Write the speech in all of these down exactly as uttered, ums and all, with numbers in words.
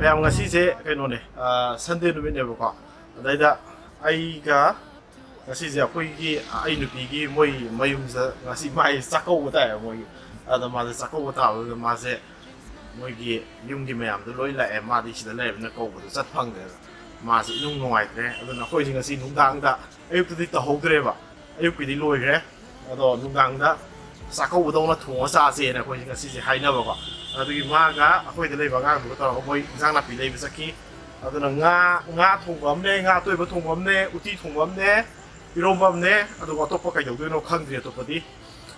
ꯌꯥꯝ ꯉꯁꯤꯁꯦ ꯀꯩꯅꯣꯅꯦ, ꯁꯟꯗꯦ ꯅꯨꯃꯤꯠꯅꯦꯕꯀꯣ꯫ ꯑꯗꯩꯗ ꯑꯩꯒ ꯉꯁꯤꯁꯦ ꯑꯩꯈꯣꯏꯒꯤ, ꯑꯩ ꯅꯨꯄꯤꯒꯤ ꯃꯣꯏ ꯃꯌꯨꯝꯁꯤꯗ ꯉꯁꯤ ꯃꯥꯏ ꯆꯥꯛꯀꯧꯕ ꯇꯥꯏꯌꯦꯕ ꯃꯣꯏꯒꯤ꯫ ꯑꯗꯣ ꯃꯥꯁꯦ ꯆꯥꯛꯀꯧꯕ ꯇꯥꯕꯗꯨꯗ ꯃꯥꯁꯦ ꯃꯣꯏꯒꯤ ꯌꯨꯝꯒꯤ ꯃꯌꯥꯝꯗꯣ ꯂꯣꯏ ꯂꯥꯛꯑꯦ, ꯃꯥꯗꯤ ꯁꯤꯗ ꯂꯩꯔꯕꯅꯤꯅ ꯀꯧꯕꯗꯣ ꯆꯠ ꯐꯪꯗ꯭ꯔꯦꯕ꯫ ꯃꯥꯁꯦ ꯏꯅꯨꯡ ꯅꯨꯡꯉꯥꯏꯇ꯭ꯔꯦ꯫ ꯑꯗꯨꯅ ꯑꯩꯈꯣꯏꯁꯦ ꯉꯁꯤ ꯅꯨꯡꯗꯥꯡꯗ, ꯑꯌꯨꯛꯇꯗꯤ ꯇꯧꯍꯧꯗ꯭ꯔꯦꯕ, ꯑꯌꯨꯛꯀꯤꯗꯤ ꯂꯣꯏꯈ꯭ꯔꯦ꯫ ꯑꯗꯣ ꯅꯨꯡꯗꯥꯡꯗ ꯆꯥꯛꯀꯧꯕꯗꯧꯅ ꯊꯣꯡꯉ ꯆꯥꯁꯦꯅ ꯑꯩꯈꯣꯏꯁꯦ ꯉꯁꯤꯁꯦ ꯍꯥꯏꯅꯕꯀꯣ꯫ ꯑꯗꯨꯒꯤ ꯃꯥꯒ ꯑꯩꯈꯣꯏꯗ ꯂꯩꯕ ꯑꯉꯥꯡꯗꯨꯒ ꯇꯧꯔꯒ ꯃꯣꯏ ꯏꯟꯖꯥꯡ ꯅꯥꯄꯤ ꯂꯩꯕ ꯆꯠꯈꯤ꯫ ꯑꯗꯨꯅ ꯉꯥ, ꯉꯥ ꯊꯣꯡꯕ ꯑꯃꯅꯦ, ꯉꯥ ꯑꯇꯣꯏꯕ ꯊꯣꯡꯕ ꯑꯃꯅꯦ, ꯎꯇꯤ ꯊꯣꯡꯕ ꯑꯃꯅꯦ, ꯏꯔꯣꯝꯕ ꯑꯃꯅꯦ, ꯑꯗꯨꯒ ꯑꯇꯣꯞꯄ ꯀꯩꯗꯧꯗꯣꯏꯅꯣ ꯈꯪꯗ꯭ꯔꯤ ꯑꯇꯣꯞꯄꯗꯤ꯫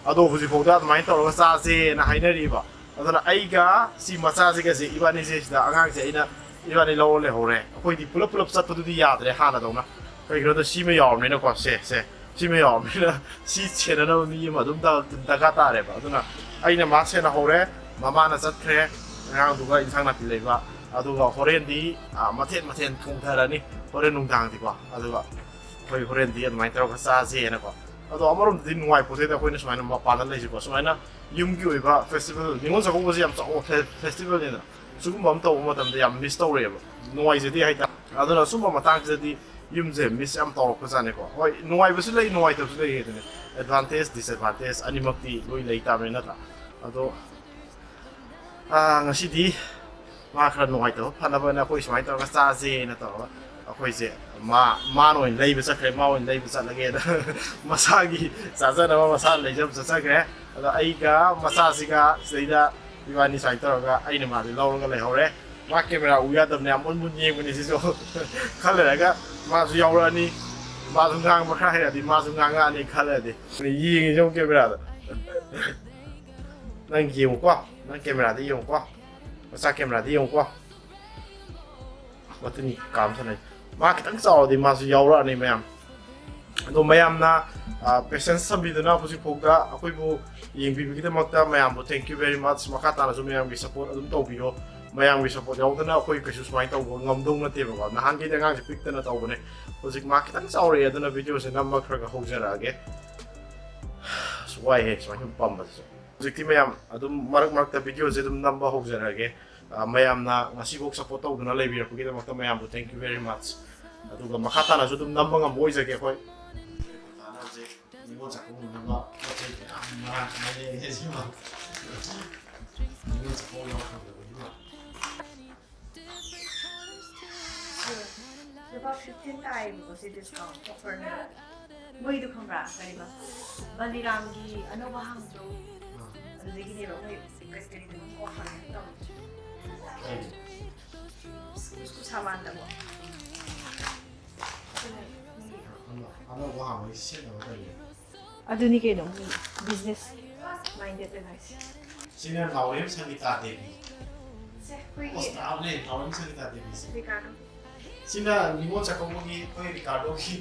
ꯑꯗꯣ ꯍꯧꯖꯤꯛꯐꯥꯎꯗ ꯑꯗꯨꯃꯥꯏꯅ ꯇꯧꯔꯒ ꯆꯥꯁꯦꯅ ꯍꯥꯏꯅꯔꯤꯕ꯫ ꯑꯗꯨꯅ ꯑꯩꯒ ꯁꯤ ꯃꯆꯥꯁꯤꯒꯁꯦ, ꯏꯕꯥꯅꯤꯁꯦ ꯁꯤꯗ ꯑꯉꯥꯡꯁꯦ ꯑꯩꯅ, ꯏꯕꯥꯅꯤ ꯂꯧꯔ ꯂꯩꯍꯧꯔꯦ꯫ ꯑꯩꯈꯣꯏꯗꯤ ꯄꯨꯂꯞ ꯄꯨꯂꯞ ꯆꯠꯄꯗꯨꯗꯤ ꯌꯥꯗ꯭ꯔꯦ ꯍꯥꯟꯅꯗꯧꯅ꯫ ꯀꯩꯒꯤꯅꯣꯗ ꯁꯤꯃ ꯌꯥꯎꯔꯕꯅꯤꯅꯀꯣ, ꯁꯦ ꯁꯦ, ꯁꯤꯃ ꯌꯥꯎꯔꯕꯅꯤꯅ ꯁꯤ ꯁꯦꯟꯅꯅꯕ ꯃꯤ ꯑꯃ ꯑꯗꯨꯝ ꯗ-, ꯗꯔꯀꯥꯔ ꯇꯥꯔꯦꯕ꯫ ꯑꯗꯨꯅ ꯑꯩꯅ ꯃꯥ ꯁꯦꯟꯅꯍꯧꯔꯦ, ꯃꯃꯥꯅ ꯆꯠꯈ꯭ꯔꯦ ꯑꯉꯥꯡꯗꯨꯒ ꯏꯟꯁꯥꯡ ꯅꯥꯄꯤ ꯂꯩꯕ꯫ ꯑꯗꯨꯒ ꯍꯣꯔꯦꯟꯗꯤ, ꯑ, ꯃꯊꯦꯟ ꯃꯊꯦꯟ ꯊꯣꯡꯊꯔꯅꯤ ꯍꯣꯔꯦꯟ ꯅꯨꯡꯗꯥꯡꯗꯤꯀꯣ꯫ ꯑꯗꯨꯒ ꯑꯩꯈꯣꯏ ꯍꯣꯔꯦꯟꯗꯤ ꯑꯗꯨꯃꯥꯏꯅ ꯇꯧꯔꯒ ꯆꯥꯁꯦꯅꯀꯣ꯫ ꯑꯗꯣ ꯑꯃꯔꯣꯝꯗꯗꯤ ꯅꯨꯡꯉꯥꯏꯄꯣꯠꯇꯦꯗ, ꯑꯩꯈꯣꯏꯅ ꯁꯨꯃꯥꯏꯅ ꯃꯄꯥꯟꯗ ꯂꯩꯁꯤꯀꯣ, ꯁꯨꯃꯥꯏꯅ ꯌꯨꯝꯒꯤ ꯑꯣꯏꯕ ꯐꯦꯁꯇꯤꯚꯦꯜ, ꯅꯤꯉꯣꯜ ꯆꯥꯛꯀꯧꯕꯁꯦ ꯌꯥꯝ ꯆꯥꯎꯕ ꯐꯦ-, ꯐꯦꯁꯇꯤꯚꯦꯜꯅꯤꯅ꯫ ꯁꯤꯒꯨꯝꯕ ꯑꯃ ꯇꯧꯕ ꯃꯇꯝꯗ ꯌꯥꯝ ꯃꯤꯁ ꯇꯧꯔꯛꯑꯦꯕ, ꯅꯨꯡꯉꯥꯏꯖꯗꯦ ꯍꯥꯏꯇꯥꯔꯦ꯫ ꯑꯗꯨꯅ ꯁꯨꯝꯕ ꯃꯇꯥꯡꯁꯤꯗꯗꯤ ꯌꯨꯝꯁꯦ ꯃꯤꯁ ꯌꯥꯝ ꯇꯧꯔꯛꯄꯖꯥꯠꯅꯤꯀꯣ꯫ ꯍꯣꯏ, ꯅꯨꯡꯉꯥꯏꯕꯁꯨ ꯂꯩ, ꯅꯨꯡꯉꯥꯏꯇꯕꯁꯨ ꯂꯩ ꯍꯥꯏꯗꯨꯅꯤ꯫ ꯑꯦꯗꯚꯥꯟꯇꯦꯖ, ꯗꯤꯁꯑꯦꯗꯚꯥꯟꯇꯦꯖ ꯑꯅꯤꯃꯛꯇꯤ ꯂꯣꯏ ꯂꯩ ꯇꯥꯕꯅꯤ ꯅꯠꯇ꯭ꯔꯥ? ꯑꯗꯣ, ꯑꯥ, ꯉꯁꯤꯗꯤ ꯃꯥ ꯈꯔ ꯅꯨꯡꯉꯥꯏꯇꯕ ꯐꯅꯕꯅ ꯑꯩꯈꯣꯏ ꯁꯨꯃꯥꯏꯅ ꯇꯧꯔꯒ ꯆꯥꯁꯦꯅ ꯇꯧꯔꯒ ꯑꯩꯈꯣꯏꯁꯦ ꯃꯥ, ꯃꯥꯅ ꯑꯣꯏꯅ ꯂꯩꯕ ꯆꯠꯈ꯭ꯔꯦ, ꯃꯥ ꯑꯣꯏꯅ ꯂꯩꯕ ꯆꯠꯂꯒꯦꯅ ꯃꯁꯥꯒꯤ ꯆꯥꯖꯅꯕ ꯃꯁꯥꯅ ꯂꯩꯖꯕ ꯆꯠꯆꯈ꯭ꯔꯦ꯫ ꯑꯗꯣ ꯑꯩꯒ ꯃꯆꯥꯁꯤꯒ ꯁꯤꯗꯩꯗ ꯏꯕꯥꯅꯤ ꯁꯨꯃꯥꯏꯅ ꯇꯧꯔꯒ ꯑꯩꯅ ꯃꯥꯁꯦ ꯂꯧꯔꯒ ꯂꯩꯍꯧꯔꯦ꯫ ꯃꯥ ꯀꯦꯃꯦꯔꯥ ꯎ ꯌꯥꯗꯕꯅꯦ, ꯌꯥꯝ ꯃꯨꯟ ꯃꯨꯟ ꯌꯦꯡꯕꯅꯦ ꯁꯤꯁꯨ꯫ ꯈꯔ ꯂꯩꯔꯒ ꯃꯥꯁꯨ ꯌꯥꯎꯔꯛꯑꯅꯤ, ꯃꯥꯁꯨ ꯉꯥꯡꯕ ꯈꯔ ꯍꯩꯔꯛꯑꯗꯤ ꯃꯥꯁꯨ ꯉꯥꯡꯉꯛꯑꯅꯤ ꯈꯜꯂꯗꯤ꯫ ꯌꯦꯡꯉꯤꯁꯦ ꯑꯃꯨꯛ ꯀꯦꯃꯦꯔꯥꯗ꯫ ꯅꯪ ꯌꯦꯡꯉꯨꯀꯣ, ꯅꯪ ꯀꯦꯃꯦꯔꯥꯗ ꯌꯦꯡꯉꯨꯀꯣ, ꯃꯆꯥ ꯀꯦꯃꯦꯔꯥꯗ ꯌꯦꯡꯉꯨꯀꯣ꯫ ꯃꯇꯨꯅꯤ ꯀꯥꯝ ꯁꯥꯟꯅꯩ꯫ ꯃꯥ ꯈꯤꯇꯪ ꯆꯥꯎꯔꯗꯤ ꯃꯥꯁꯨ ꯌꯥꯎꯔꯛꯑꯅꯤ ꯃꯌꯥꯝ꯫ ꯑꯗꯣ ꯃꯌꯥꯝꯅ, ꯑ, ꯄꯦꯁꯦꯟꯁ ꯊꯝꯕꯤꯗꯨꯅ ꯍꯧꯖꯤꯛꯐꯥꯎꯗ ꯑꯩꯈꯣꯏꯕꯨ ꯌꯦꯡꯕꯤꯕꯒꯤꯗꯃꯛꯇ ꯃꯌꯥꯝꯕꯨ thank you very much꯫ ꯃꯈꯥ ꯇꯥꯅꯁꯨ ꯃꯌꯥꯝꯒꯤ ꯁꯞꯄꯣꯔꯠ ꯑꯗꯨꯝ ꯇꯧꯕꯤꯌꯣ꯫ ꯃꯌꯥꯝꯒꯤ ꯁꯞꯄꯣꯔꯠ ꯌꯥꯎꯗꯅ ꯑꯩꯈꯣꯏ ꯀꯩꯁꯨ ꯁꯨꯃꯥꯏꯅ ꯇꯧꯕ ꯉꯝꯗꯧ ꯅꯠꯇꯦꯕꯀꯣ꯫ ꯅꯍꯥꯟꯈꯩꯗꯤ ꯑꯉꯥꯡꯁꯦ ꯄꯤꯛꯇꯅ ꯇꯧꯕꯅꯦ, ꯍꯧꯖꯤꯛ ꯃꯥ ꯈꯤꯇꯪ ꯆꯥꯎꯔꯛꯑꯦ꯫ ꯑꯗꯨꯅ ꯚꯤꯗꯤꯑꯣꯁꯦ ꯅꯝꯕ ꯈꯔ ꯈꯔ ꯍꯧꯖꯔꯛꯑꯒꯦ꯫ ꯑꯁ, ꯋꯥꯏꯍꯦ ꯁꯨꯃꯥꯏꯅ ꯁꯨꯝ ꯄꯝꯕꯁꯤꯁꯨ꯫ ꯍꯧꯖꯤꯛꯇꯤ ꯃꯌꯥꯝ ꯑꯗꯨꯝ ꯃꯔꯛ ꯃꯔꯛꯇ ꯚꯤꯗꯤꯑꯣꯁꯦ ꯑꯗꯨꯝ ꯅꯝꯕ ꯍꯧꯖꯔꯛꯑꯒꯦ꯫ ꯑ, ꯃꯌꯥꯝꯅ ꯉꯁꯤꯐꯥꯎ support ꯇꯧꯗꯨꯅ ꯂꯩꯕꯤꯔꯛꯄꯒꯤꯗꯃꯛꯇ ꯃꯌꯥꯝꯕꯨ thank you very much. ꯑꯗꯨꯒ ꯃꯈꯥ ꯇꯥꯅꯁꯨ ꯑꯗꯨꯝ ꯅꯝꯕ ꯉꯝꯕ ꯑꯣꯏꯖꯒꯦ ꯑꯩꯈꯣꯏ꯫ ꯇꯥꯅ ꯍꯧꯖꯤꯛ ꯅꯤꯉꯣꯜ ꯆꯥꯛꯀꯧꯅꯅꯕ ꯄꯣꯠ ꯆꯩ ꯃꯌꯥꯝ ꯃꯔꯥꯡ ꯀꯥꯏꯅ ꯂꯩꯔꯦ ꯁꯤꯃ꯫ ꯅꯤꯉꯣꯜ ꯆꯥꯛꯀꯧꯕ ꯌꯥꯎ ꯐꯪꯗꯕꯒꯤꯃ꯫ ꯂꯨꯄꯥ fifteen ꯇꯥꯏꯌꯦꯕꯀꯣ, ꯁꯤ discount offer ꯅꯦꯕ꯫ ꯃꯣꯏꯗꯣ ꯈꯪꯕ꯭ꯔꯥ? ꯀꯔꯤꯕ? ꯕꯂꯤꯔꯥꯝꯒꯤ ꯑꯅꯧꯕ ꯍꯥꯡꯕꯗꯣ꯫ ꯑꯥ꯫ ꯑꯗꯨꯗꯒꯤꯅꯦꯕ ꯃꯣꯏ ꯀꯔꯤ ꯀꯔꯤꯗꯣ offer ꯇꯧꯔꯤꯗꯣ꯫ ꯀꯩꯒꯤ? ꯁꯥꯃꯥꯟꯗꯕꯣ꯫ ꯑꯗꯨꯅ ꯃꯣꯏꯒꯤ ꯑꯅꯧ-, ꯑꯅꯧꯕ ꯍꯥꯡꯕꯒꯤ ꯁꯤꯖꯤꯟꯅꯕ ꯀꯔꯤ? ꯑꯗꯨꯅꯤ ꯀꯩꯅꯣ, ꯃꯤ business minded ꯇ ꯍꯥꯏꯁꯦ꯫ ꯁꯤꯅ ꯅꯥꯎꯔꯦꯝ ꯁꯪꯒꯤꯇꯥ ꯗꯦꯕꯤ꯫ ꯁꯦ, ꯑꯩꯈꯣꯏꯒꯤ ꯑꯁ, ꯅꯥꯎꯔꯦꯝ, ꯅꯥꯎꯔꯦꯝ ꯁꯪꯒꯤꯇꯥ ꯗꯦꯕꯤꯁꯦ꯫ ꯔꯤꯀꯥꯔꯗꯣ꯫ ꯁꯤꯅ ꯅꯤꯉꯣꯜ ꯆꯥꯛꯀꯧꯕꯒꯤ, ꯑꯩꯈꯣꯏ ꯔꯤꯀꯥꯔꯗꯣꯒꯤ꯫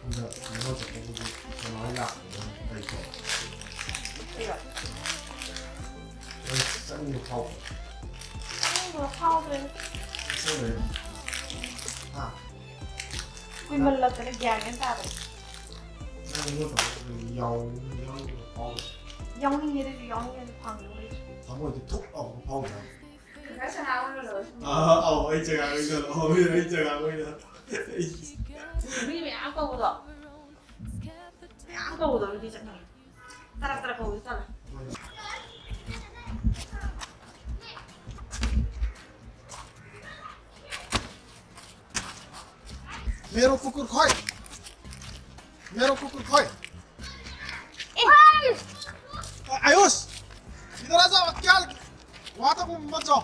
ꯍꯟꯗꯛ ꯅꯤꯉꯣꯜ ꯆꯥꯛꯀꯧꯕꯒꯤ ꯀꯩꯅꯣ ꯂꯥꯛꯄꯗꯣ ꯂꯩꯇ꯭ꯔꯣ? ꯀꯩꯕ? ꯅꯪ ꯆꯠꯅꯤꯡꯕ ꯐꯥꯎꯕ꯭ꯔꯣ? ꯆꯠꯅꯤꯡꯕ ꯐꯥꯎꯗ꯭ꯔꯦꯗ꯫ ꯑꯁꯦꯡꯕꯩꯔꯣ? ꯍꯥ? ꯀꯨꯏꯃꯜꯂꯛꯇꯅ ꯒ꯭ꯌꯥꯟ ꯃꯦꯟ ꯇꯥꯗ꯭ꯔꯦ꯫ ꯅꯪ ꯅꯤꯉꯣꯜ ꯆꯥꯛꯀꯧꯕꯗ ꯌꯥꯎ-, ꯌꯥꯎꯅꯤꯡꯕ ꯐꯥꯎꯕ꯭ꯔꯣ? ꯌꯥꯎꯅꯤꯡꯉꯦ, ꯑꯗꯨꯏꯁꯨ ꯌꯥꯎꯅꯤꯡꯉꯦ ꯐꯪꯗꯕ ꯂꯩꯇ꯭ꯔꯦ꯫ ꯊꯃꯣꯏꯗ ꯊꯨꯛ ꯂꯥꯎꯕ ꯐꯥꯎꯗ꯭ꯔꯣ? ꯀꯀꯥ ꯁꯅꯥ ꯑꯣꯏꯅ ꯂꯧꯔꯁꯤ꯫ ꯑꯥ, ꯑꯧ, ꯑꯩ ꯆꯒꯥ ꯑꯣꯏꯅ ꯂꯧ-, ꯑꯩ ꯆꯒꯥ ꯑꯣꯏꯅ꯫ ꯃꯤ ꯃꯌꯥꯝ ꯀꯧꯕꯗꯣ꯫ ꯃꯌꯥꯝ ꯀꯧꯕꯗꯣ ꯑꯗꯨꯗꯤ ꯆꯠꯅꯤꯡꯉꯦ꯫ ꯇꯔꯛ ꯇꯔꯛ ꯀꯧꯕꯗꯤ ꯇꯜꯂꯦ꯫ मेरो कुकुर खोइ। मेरो कुकुर खोइ। आयुष, इधर आ जाओ, क्या? वहाँ तक मत जाओ।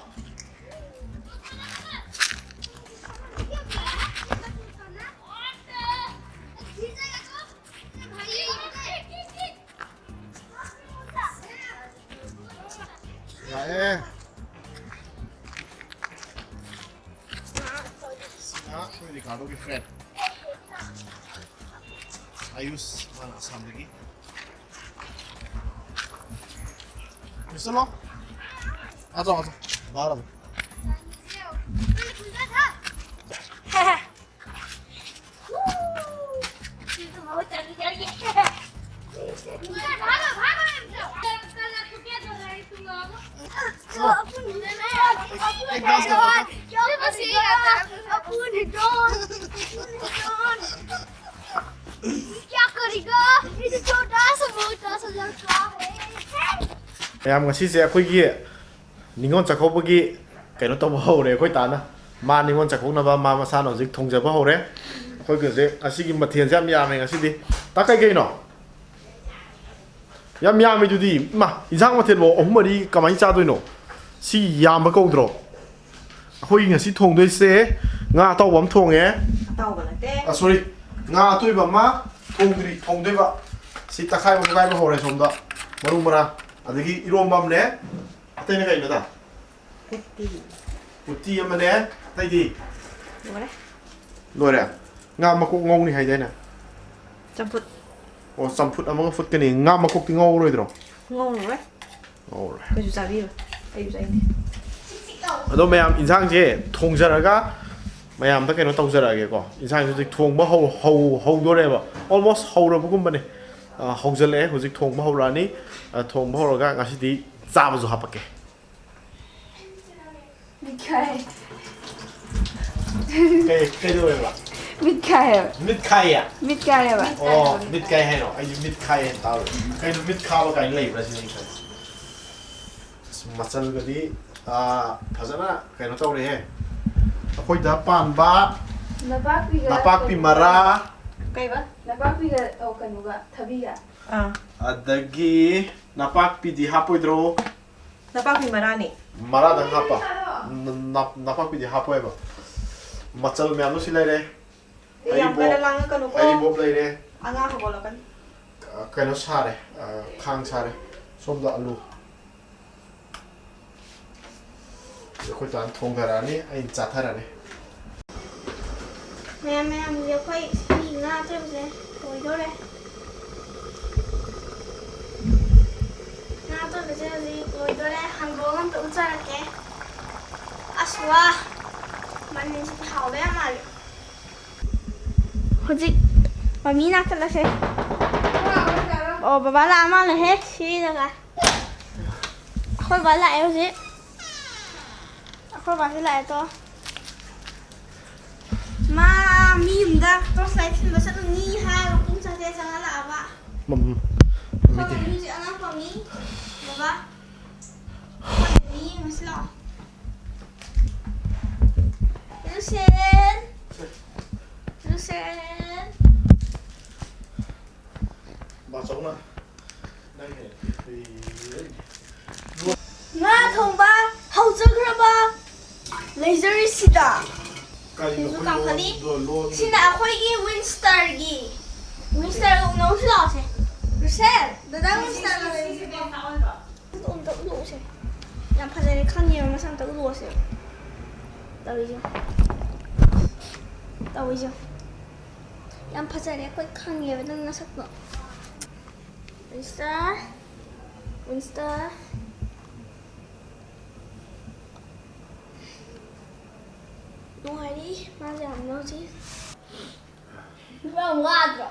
ꯌꯥꯏꯌꯦ꯫ ꯁꯤꯅ ꯑꯩꯈꯣꯏ ꯔꯤꯀꯥꯔꯗꯣꯒꯤ friend ꯑꯌꯨꯁ, ꯃꯥꯅ ꯑꯁꯥꯝꯗꯒꯤ꯫ ꯆꯠꯂꯣ꯫ ꯑꯥ, ꯆꯠꯂꯣ, ꯆꯠꯂꯣ꯫ ꯕꯥꯔ ꯑꯃ꯫ ꯃꯌꯥꯝ, ꯉꯁꯤꯁꯦ ꯑꯩꯈꯣꯏꯒꯤ ꯅꯤꯉꯣꯜ ꯆꯥꯛꯀꯧꯕꯒꯤ ꯀꯩꯅꯣ ꯇꯧꯕ ꯍꯧꯔꯦ ꯑꯩꯈꯣꯏ ꯇꯥꯅ꯫ ꯃꯥ ꯅꯤꯉꯣꯜ ꯆꯥꯛꯀꯧꯅꯕ ꯃꯥ ꯃꯁꯥꯅ ꯍꯧꯖꯤꯛ ꯊꯣꯡꯖꯕ ꯍꯧꯔꯦ꯫ ꯑꯩꯈꯣꯏꯒꯤ ꯍꯧꯖꯤꯛ ꯉꯁꯤꯒꯤ ꯃꯊꯦꯜꯁꯦ ꯌꯥꯝ ꯌꯥꯝꯃꯦ ꯉꯁꯤꯗꯤ꯫ ꯇꯥ, ꯀꯩ ꯀꯩꯅꯣ? ꯌꯥꯝ ꯌꯥꯝꯃꯤꯗꯨꯗꯤ꯫ ꯏꯃꯥ, ꯏꯟꯁꯥꯡ ꯃꯊꯦꯜꯕꯨ ꯑꯍꯨꯝ ꯃꯔꯤ ꯀꯃꯥꯏꯅ ꯆꯥꯗꯣꯏꯅꯣ? ꯁꯤ ꯌꯥꯝꯕ ꯀꯧꯗ꯭ꯔꯣ? ꯑꯩꯈꯣꯏꯒꯤ ꯉꯁꯤ ꯊꯣꯡꯗꯣꯏꯁꯦ ꯉꯥ ꯑꯇꯥꯎꯕ ꯑꯃ ꯊꯣꯡꯉꯦ꯫ ꯑꯇꯥꯎꯕ ꯅꯠꯇꯦ꯫ ꯑ, sorry, ꯉꯥ ꯑꯇꯣꯏꯕ ꯑꯃ ꯊꯣꯡꯗ꯭ꯔꯤ, ꯊꯣꯡꯗꯣꯏꯕ꯫ ꯁꯤ ꯇꯛꯈꯥꯏꯕ ꯈꯣꯈꯥꯏꯕ ꯍꯧꯔꯦ ꯁꯣꯝꯗ꯫ ꯃꯔꯨ ꯃꯔꯥꯡ꯫ ꯑꯗꯒꯤ ꯏꯔꯣꯝꯕ ꯑꯃꯅꯦ꯫ ꯑꯇꯩꯅ ꯀꯩꯅꯣꯗ? ꯎꯇꯤ꯫ ꯎꯇꯤ ꯑꯃꯅꯦ꯫ ꯑꯇꯩꯗꯤ? ꯂꯣꯏꯔꯦ꯫ ꯂꯣꯏꯔꯦ? ꯉꯥ ꯃꯀꯣꯛ ꯉꯧꯅꯤ ꯍꯥꯏꯗꯥꯏꯅꯦ? ꯆꯝꯐꯨꯠ꯫ ꯑꯣ, ꯆꯝꯐꯨꯠ ꯑꯃꯒ ꯐꯨꯠꯀꯅꯤ꯫ ꯉꯥ ꯃꯀꯣꯛꯇꯤ ꯉꯧꯔꯣꯏꯗ꯭ꯔꯣ? ꯉꯧꯔꯔꯣꯏ꯫ ꯉꯧꯔꯣꯏ꯫ ꯀꯩꯁꯨ ꯆꯥꯕꯤꯔꯣꯏ꯫ ꯑꯩꯁꯨ ꯆꯥꯅꯤꯡꯗꯦ꯫ ꯑꯗꯣ ꯃꯌꯥꯝ, ꯏꯟꯁꯥꯡꯁꯦ ꯊꯣꯡꯖꯔꯒ ꯃꯌꯥꯝꯗ ꯀꯩꯅꯣ ꯇꯧꯖꯔꯛꯑꯒꯦꯀꯣ꯫ ꯏꯟꯁꯥꯡꯁꯦ ꯍꯧꯖꯤꯛ ꯊꯣꯡꯕ ꯍꯧ-, ꯍꯧ-, ꯍꯧꯗꯣꯔꯦꯕ꯫ Almost ꯍꯧꯔꯕꯒꯨꯝꯕꯅꯦ꯫ ꯑ, ꯍꯧꯖꯤꯜꯂꯛꯑꯦ꯫ ꯍꯧꯖꯤꯛ ꯊꯣꯡꯕ ꯍꯧꯔꯛꯑꯅꯤ꯫ ꯑ, ꯊꯣꯡꯕ ꯍꯧꯔꯒ ꯉꯁꯤꯗꯤ ꯆꯥꯕꯁꯨ ꯍꯥꯄꯛꯀꯦ꯫ ꯃꯤꯠꯈꯥꯏ꯫ ꯀꯩ, ꯀꯩꯗꯧꯋꯦꯕ? ꯃꯤꯠꯈꯥꯏ ꯍꯥꯏꯕ꯫ ꯃꯤꯠꯈꯥꯏꯌꯦ? ꯃꯤꯠꯈꯥꯏ ꯍꯥꯏꯕ꯫ ꯑꯣ, ꯃꯤꯠꯈꯥꯏ ꯍꯥꯏꯔꯣ? ꯑꯩꯗꯤ ꯃꯤꯠꯈꯥꯏ ꯍꯥꯏꯅ ꯇꯥꯔꯨꯔꯦ꯫ ꯀꯩꯅꯣ, ꯃꯤꯠ ꯈꯥꯕ ꯀꯥꯏꯅ ꯂꯩꯕ꯭ꯔꯥ ꯁꯤꯅꯤ ꯑꯩ ꯈꯜꯂꯤꯁꯦ꯫ ꯑꯁ, ꯃꯆꯜꯒꯗꯤ, ꯑꯥ, ꯐꯖꯅ ꯀꯩꯅꯣ ꯇꯧꯔꯦꯍꯦ꯫ ꯑꯩꯈꯣꯏꯗ ꯄꯥꯟꯕ ꯅꯄꯥꯛꯄꯤꯒ ꯅꯄꯥꯛꯄꯤ ꯀꯩꯅꯣꯒ꯫ ꯃꯔꯥ꯫ ꯀꯩꯕ? ꯅꯄꯥꯛꯄꯤꯒ, ꯑꯣ, ꯀꯩꯅꯣꯒ, ꯊꯕꯤꯒ꯫ ꯑꯥ꯫ ꯑꯗꯒꯤ ꯅꯄꯥꯛꯄꯤꯗꯤ ꯍꯥꯞꯄꯣꯏꯗ꯭ꯔꯣ? ꯅꯄꯥꯛꯄꯤ ꯃꯔꯥꯅꯤ꯫ ꯃꯔꯥꯗꯪ ꯍꯥꯞꯄ? ꯅ-, ꯅ-, ꯅꯄꯥꯛꯄꯤꯗꯤ ꯍꯥꯞꯄꯣꯏꯕ꯫ ꯃꯆꯜ ꯃꯌꯥꯝꯗꯣ ꯁꯤ ꯂꯩꯔꯦ꯫ ꯑꯦ, ꯌꯥꯝ ꯍꯩꯔꯤꯕꯣꯞ, ꯀꯟꯅ ꯂꯥꯡꯉꯛꯀꯅꯨꯀꯣ꯫ ꯍꯩꯔꯤꯕꯣꯞ ꯂꯩꯔꯦ꯫ ꯑꯉꯥꯡ ꯍꯧꯒꯠꯂꯛꯀꯅꯤ꯫ ꯑ, ꯀꯩꯅꯣ ꯁꯥꯔꯦ, ꯑ, ꯈꯥꯡ ꯁꯥꯔꯦ꯫ ꯁꯣꯝꯗ ꯑꯂꯨ꯫ ꯑꯩꯈꯣꯏ ꯇꯥꯅ ꯊꯣꯡꯊꯔꯛꯑꯅꯤ, ꯑꯩꯅ ꯆꯥꯊꯔꯅꯤ꯫ ꯃꯌꯥꯝ, ꯃꯌꯥꯝ, ꯍꯧꯖꯤꯛ ꯑꯩꯈꯣꯏ ꯁꯤ ꯉꯥ ꯑꯇꯣꯏꯕꯁꯦ ꯂꯣꯏꯗꯣꯔꯦ꯫ ꯉꯥ ꯑꯇꯣꯏꯕꯁꯦ ꯍꯧꯖꯤꯛ ꯂꯣꯏꯗꯣꯔꯦ꯫ ꯍꯥꯡꯗꯣꯛꯑꯒ ꯑꯝꯇ ꯎꯠꯆꯔꯛꯀꯦ꯫ ꯑꯁ, ꯋꯥ! ꯃꯅꯤꯟꯁꯤꯗꯤ ꯍꯥꯎꯕ ꯌꯥꯝ ꯃꯥꯜꯂꯦ꯫ ꯍꯧꯖꯤꯛ ꯃꯃꯤ ꯅꯥꯛꯇ ꯆꯠꯂꯁꯦ꯫ ꯑꯣ, ꯕꯕꯥ ꯂꯥꯛꯑ ꯃꯥꯜꯂꯦꯍꯦ꯫ ꯁꯤꯗꯒ ꯑꯩꯈꯣꯏ ꯕꯥ ꯂꯥꯛꯑꯦ ꯍꯧꯖꯤꯛ꯫ ꯑꯩꯈꯣꯏ ꯕꯥꯁꯨ ꯂꯥꯛꯑꯦ ꯇꯣ꯫ ꯃꯥ ꯃꯤ ꯌꯨꯝꯗ torch light ꯊꯤꯟꯕ ꯆꯠꯂꯨꯅꯤ ꯍꯥꯏꯔꯒ ꯄꯨꯡ ꯆꯥꯇ꯭ꯔꯦꯠ ꯆꯪꯉ ꯂꯥꯛꯑꯕ꯫ ꯃꯝ-, ꯃꯝꯃꯤꯗꯤ꯫ ꯐꯝꯃꯤ, ꯍꯧꯖꯤꯛ ꯑꯉꯥꯡ ꯐꯝꯃꯤ꯫ ꯕꯕꯥ, ꯐꯝꯃꯤ, ꯌꯦꯡꯉꯁꯤ ꯂꯥꯛꯑꯣ꯫ ꯂꯨꯁꯦꯟ! ꯂꯨꯁꯦꯟ! ꯕꯥꯆꯧꯅ ꯅꯪ ꯍꯦꯟꯅ ꯍꯩꯔꯦ꯫ ꯉꯥ ꯊꯣꯡꯕ ꯍꯧꯖꯈ꯭ꯔꯕ ꯂꯩꯖꯔꯤꯁꯤꯗ꯫ ꯀꯔꯤꯅꯣ ꯁꯤꯁꯨ ꯑꯩꯈꯣꯏ ꯀꯥꯝꯈꯠꯂꯤ꯫ ꯂꯣꯟ-, ꯂꯣꯟ-, ꯂꯣꯟ-, ꯁꯤꯅ ꯑꯩꯈꯣꯏꯒꯤ ꯋꯤꯟꯁꯇꯔꯒꯤ, ꯋꯤꯟꯁꯇꯔꯒ ꯎꯅꯧꯁꯤ ꯂꯥꯛꯑꯣꯁꯦ꯫ ꯔꯨꯁꯦꯜ, ꯗꯗꯥ ꯋꯤꯟꯁꯇꯔꯒ ꯂꯩꯔꯤꯁꯦ꯫ ꯑꯝꯇ ꯎꯠꯂꯛꯎꯁꯦ꯫ ꯌꯥꯝ ꯐꯖꯔꯦ, ꯈꯪꯉꯦꯕ ꯃꯁꯛ, ꯑꯝꯇ ꯎꯠꯂꯛꯑꯣꯁꯦ꯫ ꯇꯧꯔꯤꯁꯦ꯫ ꯇꯧꯔꯤꯁꯦ꯫ ꯌꯥꯝ ꯐꯖꯔꯦ, ꯑꯩꯈꯣꯏ ꯈꯪꯉꯦꯕ ꯅꯪ ꯅꯁꯛꯇꯣ꯫ ꯋꯤꯟꯁꯇꯔ, ꯋꯤꯟꯁꯇꯔ꯫ ꯅꯨꯡꯉꯥꯏꯔꯤ, ꯃꯥꯁꯦ ꯌꯥꯝꯅ ꯍꯧꯖꯤꯛ꯫ ꯅꯨꯄꯥ ꯌꯥꯝ ꯋꯥꯗ꯭ꯔꯣ?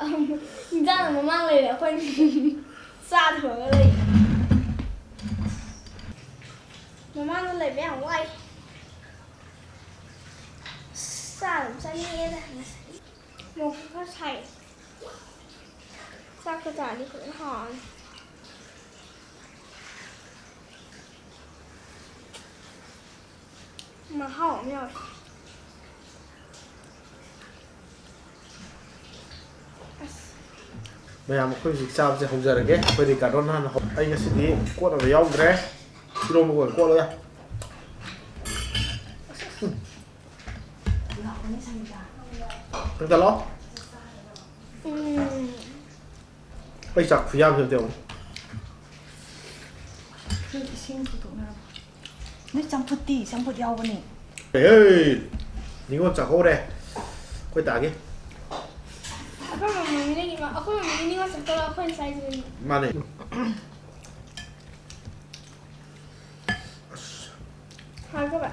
ꯏꯟꯖꯥꯡꯅ ꯃꯃꯥꯡ ꯂꯩꯔꯦ, ꯑꯩꯈꯣꯏꯅ ꯆꯥꯗꯕꯒ ꯂꯩ꯫ ꯃꯃꯥꯡꯗ ꯂꯩꯕ ꯌꯥꯝ ꯋꯥꯏ꯫ ꯆꯥ ꯑꯗꯨꯝ ꯆꯥꯅꯤꯡꯉꯦꯗ ꯉꯁꯤ꯫ ꯃꯣꯔꯣꯛꯁꯨ ꯈꯔ ꯁꯥꯏ꯫ ꯆꯥꯛꯀ ꯆꯥꯔꯗꯤ ꯐꯖꯅ ꯍꯥꯎꯔꯅꯤ꯫ ꯃꯍꯥꯎ ꯑꯃ ꯌꯥꯎꯔꯦ꯫ ꯑꯁ꯫ ꯃꯌꯥꯝ, ꯑꯩꯈꯣꯏ ꯍꯧꯖꯤꯛ ꯆꯥꯕꯁꯦ ꯍꯧꯖꯔꯒꯦ꯫ ꯑꯩꯈꯣꯏꯗꯤ ꯀꯥꯔꯇꯣꯟ ꯍꯥꯟꯅ ꯍꯧ-, ꯑꯩ ꯉꯁꯤꯗꯤ ꯀꯣꯠꯅꯕ ꯌꯥꯎꯗ꯭ꯔꯦ꯫ ꯏꯔꯣꯝꯕꯒ ꯑꯣꯏꯅ ꯀꯣꯠꯂꯒ꯫ ꯅꯪ ꯆꯠꯂꯣ꯫ ꯎꯝ꯫ ꯑꯩ ꯆꯥꯛ ꯈꯨꯌꯥꯝꯁꯦ ꯑꯝꯇ ꯌꯦꯡꯉꯨ꯫ ꯅꯣꯏ ꯏꯁꯤꯡ ꯄꯨꯊꯣꯛꯅꯔꯕꯣ? ꯅꯣꯏ ꯆꯝꯐꯨꯠꯇꯤ? ꯆꯝꯐꯨꯠ ꯌꯥꯎꯕꯅꯦ꯫ ꯍꯦ! ꯅꯤꯉꯣꯜ ꯆꯥꯛꯀꯧꯔꯦ꯫ ꯑꯩꯈꯣꯏ ꯇꯥꯒꯤ꯫ ꯑꯩꯈꯣꯏ ꯃꯃꯤꯅ ꯏꯃꯥ-, ꯑꯩꯈꯣꯏ ꯃꯃꯤꯅ ꯅꯤꯉꯣꯜ ꯆꯥꯛꯀꯧꯔ ꯑꯩꯈꯣꯏꯅ ꯆꯥꯏꯁꯤꯅꯤ꯫ ꯃꯥꯅꯦ꯫ ꯑꯁ꯫ ꯍꯥꯎꯈ꯭ꯔꯕ?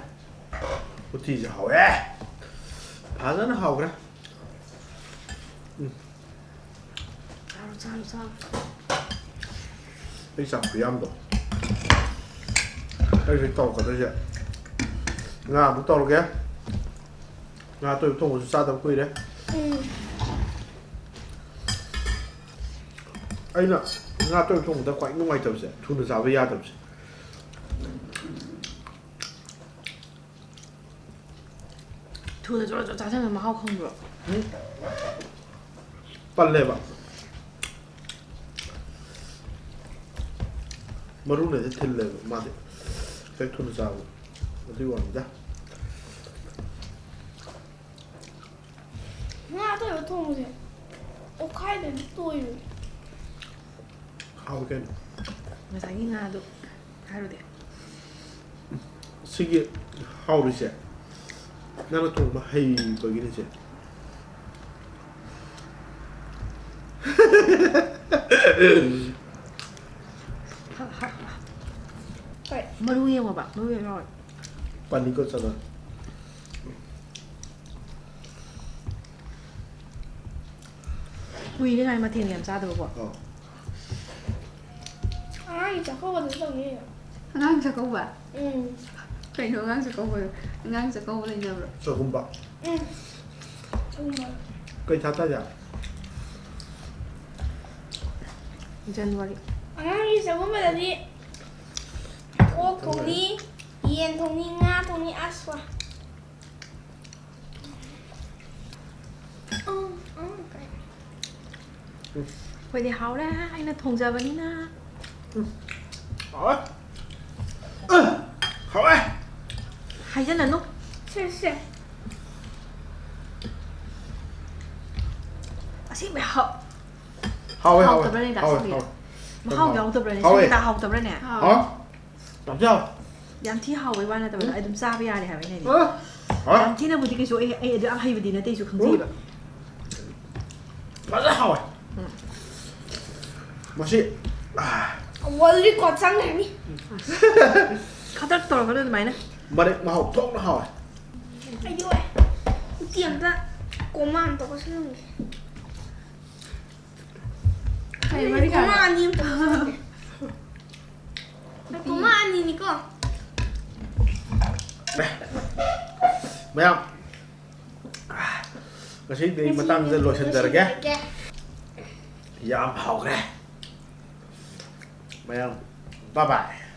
ꯎꯇꯤꯁꯦ ꯍꯥꯎꯋꯦ꯫ ꯐꯖꯅ ꯍꯥꯎꯈ꯭ꯔꯦ꯫ ꯎꯝ꯫ ꯆꯥꯔꯣ, ꯆꯥꯔꯣ, ꯆꯥꯔꯣ꯫ ꯑꯩ ꯆꯥꯛ ꯈꯨꯌꯥꯝꯗꯣ꯫ ꯑꯩ ꯍꯧꯖꯤꯛ ꯇꯧꯔꯛꯀꯗꯣꯏꯁꯦ꯫ ꯉꯥ ꯑꯃꯨꯛ ꯇꯧꯔꯒꯦ꯫ ꯉꯥ ꯑꯇꯣꯏꯕ ꯊꯣꯡꯕꯁꯨ ꯆꯥꯗꯕ ꯀꯨꯏꯔꯦ꯫ ꯎꯝ꯫ ꯑꯩꯅ ꯉꯥ ꯑꯇꯣꯏꯕ ꯊꯣꯡꯕꯗ ꯈ꯭ꯋꯥꯏ ꯅꯨꯡꯉꯥꯏꯇꯕꯁꯦ, ꯊꯨꯅ ꯆꯥꯕ ꯌꯥꯗꯕꯁꯦ꯫ ꯊꯨꯅ ꯖꯣꯔ ꯖꯣꯔ ꯆꯥꯁꯤꯟꯕ ꯃꯍꯥꯎ ꯈꯪꯕ꯭ꯔꯣ? ꯄꯜꯂꯦꯕ꯫ ꯃꯔꯨꯅꯗꯤ ꯊꯤꯜꯂꯦꯕ ꯃꯥꯗꯤ꯫ ꯍꯦꯛ ꯊꯨꯅ ꯆꯥꯕ꯫ ꯑꯗꯨꯒꯤ ꯋꯥꯅꯤꯗ꯫ ꯉꯥ ꯑꯇꯣꯏꯕ ꯊꯣꯡꯕꯁꯦ ꯑꯣꯠꯈꯥꯏꯗ꯭ꯔꯗꯤ ꯇꯣꯏꯕꯅꯦ꯫ ꯍꯥꯎꯏ ꯀꯩꯅꯣ꯫ ꯉꯁꯥꯏꯒꯤ ꯉꯥꯗꯣ ꯍꯥꯏꯔꯨꯗꯦ꯫ ꯁꯤꯒꯤ ꯍꯥꯎꯔꯤꯁꯦ ꯅꯪꯅ ꯊꯣꯡꯕ ꯍꯩꯕꯒꯤꯅꯤꯁꯦ꯫ ꯍ, ꯍ, ꯍ꯫ ꯍꯣꯏ, ꯃꯔꯨ ꯌꯦꯡꯉꯣꯕ, ꯃꯔꯨ ꯌꯦꯡꯉꯣ꯫ ꯄꯅꯤꯀꯣ ꯆꯅꯥ꯫ ꯀꯨꯏꯔꯦ ꯁꯨꯃꯥꯏꯅ ꯃꯊꯦꯜ ꯌꯥꯝ ꯆꯥꯗꯕꯀꯣ꯫ ꯑꯧ꯫ ꯑꯉꯥꯡꯒꯤ ꯆꯥꯛꯀꯧꯕꯗꯁꯨ ꯇꯧꯅꯤ ꯀꯩꯅꯣ꯫ ꯑꯉꯥꯡ ꯆꯥꯛꯀꯧꯕ? ꯎꯝ꯫ ꯀꯩꯅꯣ ꯑꯉꯥꯡ ꯆꯥꯛꯀꯧꯕ? ꯑꯉꯥꯡ ꯆꯥꯛꯀꯧꯕ ꯂꯩꯅꯕ꯭ꯔꯣ? ꯆꯒꯨꯝꯕ꯫ ꯎꯝ꯫ ꯆꯒꯨꯝꯕ꯫ ꯀꯩ ꯊꯥ ꯇꯥꯖꯦ? ꯖꯅꯋꯥꯔꯤ꯫ ꯑꯉꯥꯡꯒꯤ ꯆꯒꯨꯝꯕꯗꯗꯤ ꯑꯣꯛ ꯊꯣꯡꯅꯤ, ꯌꯦꯟ ꯊꯣꯡꯅꯤ, ꯉꯥ ꯊꯣꯡꯅꯤ, ꯑꯁ ꯋꯥ꯫ ꯎꯝ, ꯎꯝ, ꯀꯩ꯫ ꯑꯩꯈꯣꯏꯗꯤ ꯍꯥꯎꯔꯦ, ꯑꯩꯅ ꯊꯣꯡꯖꯕꯅꯤꯅ꯫ ꯍꯥꯎꯋꯦ꯫ ꯍꯥꯎꯋꯦ꯫ ꯍꯥꯏꯖꯟꯅꯅꯨ꯫ ꯁꯦ, ꯁꯦ꯫ ꯑꯁꯦꯡꯕꯩ ꯍꯥꯎ- ꯍꯥꯎꯋꯦ, ꯍꯥꯎꯋꯦ꯫ ꯍꯥꯎꯇꯕ꯭ꯔꯅꯦ, ꯍꯥꯎꯋꯦ, ꯑꯁꯦꯡꯕꯩ? ꯍꯥꯎꯋꯦ꯫ ꯃꯍꯥꯎ ꯍꯥꯎꯋꯦ꯫ ꯌꯥꯎꯗꯕ꯭ꯔꯅꯦ? ꯍꯥꯎꯋꯦ꯫ ꯁꯤꯡꯗ ꯍꯥꯎꯇꯕ꯭ꯔꯅꯦ? ꯍꯥꯎ? ꯌꯥꯝ ꯆꯥꯎ꯫ ꯌꯥꯝ ꯊꯤ ꯍꯥꯎꯕꯩ ꯋꯥ ꯅꯠꯇꯕ, ꯑꯗꯨꯝ ꯆꯥꯕ ꯌꯥꯔꯦ ꯍꯥꯏꯕ ꯑꯩꯅ ꯍꯥꯏꯗꯤ꯫ ꯑ? ꯍꯥꯎꯋꯦ꯫ ꯌꯥꯝ ꯊꯤꯅꯕꯨꯗꯤ ꯀꯩꯁꯨ ꯑꯩ, ꯑꯩ ꯑꯗꯨ ꯌꯥꯝ ꯍꯩꯕꯗꯤ ꯅꯠꯇꯦ, ꯑꯩꯁꯨ ꯈꯪꯖꯩꯕ꯫ ꯐꯖꯅ ꯍꯥꯎꯋꯦ꯫ ꯎꯝ꯫ ꯃꯁꯤ, ꯑꯥ, World record ꯆꯪꯈ꯭ꯔꯅꯤ꯫ ꯈꯗ꯭ꯔꯛ ꯇꯧꯔꯛꯀꯅꯨ ꯑꯗꯨꯃꯥꯏꯅ꯫ ꯃꯔꯦꯛ ꯃꯍꯥꯎ ꯊꯣꯛꯅ ꯍꯥꯎꯋꯦ꯫ ꯑꯩꯗꯤ ꯑꯣꯏ꯫ ꯎꯇꯤ ꯑꯝꯇ ꯀꯣꯝꯃ ꯑꯝꯇ ꯀꯣꯠꯁꯜꯂꯝꯒꯦ꯫ ꯀꯩ ꯃꯔꯤ ꯀꯣꯝꯃ ꯀꯥꯏꯅ? ꯑꯅꯤ ꯑꯝꯇ ꯀꯣꯠꯁꯜꯂꯝꯒꯦ꯫ ꯀꯣꯝꯃ ꯑꯅꯤꯅꯤꯀꯣ꯫ ꯃꯌꯥꯝ, ꯉꯁꯤꯗꯤ ꯃꯇꯥꯡꯁꯤꯗ ꯂꯣꯏꯁꯤꯟꯖꯔꯒꯦ꯫ ꯌꯥꯝ ꯍꯥꯎꯈ꯭ꯔꯦ꯫ ꯃꯌꯥꯝ, bye bye.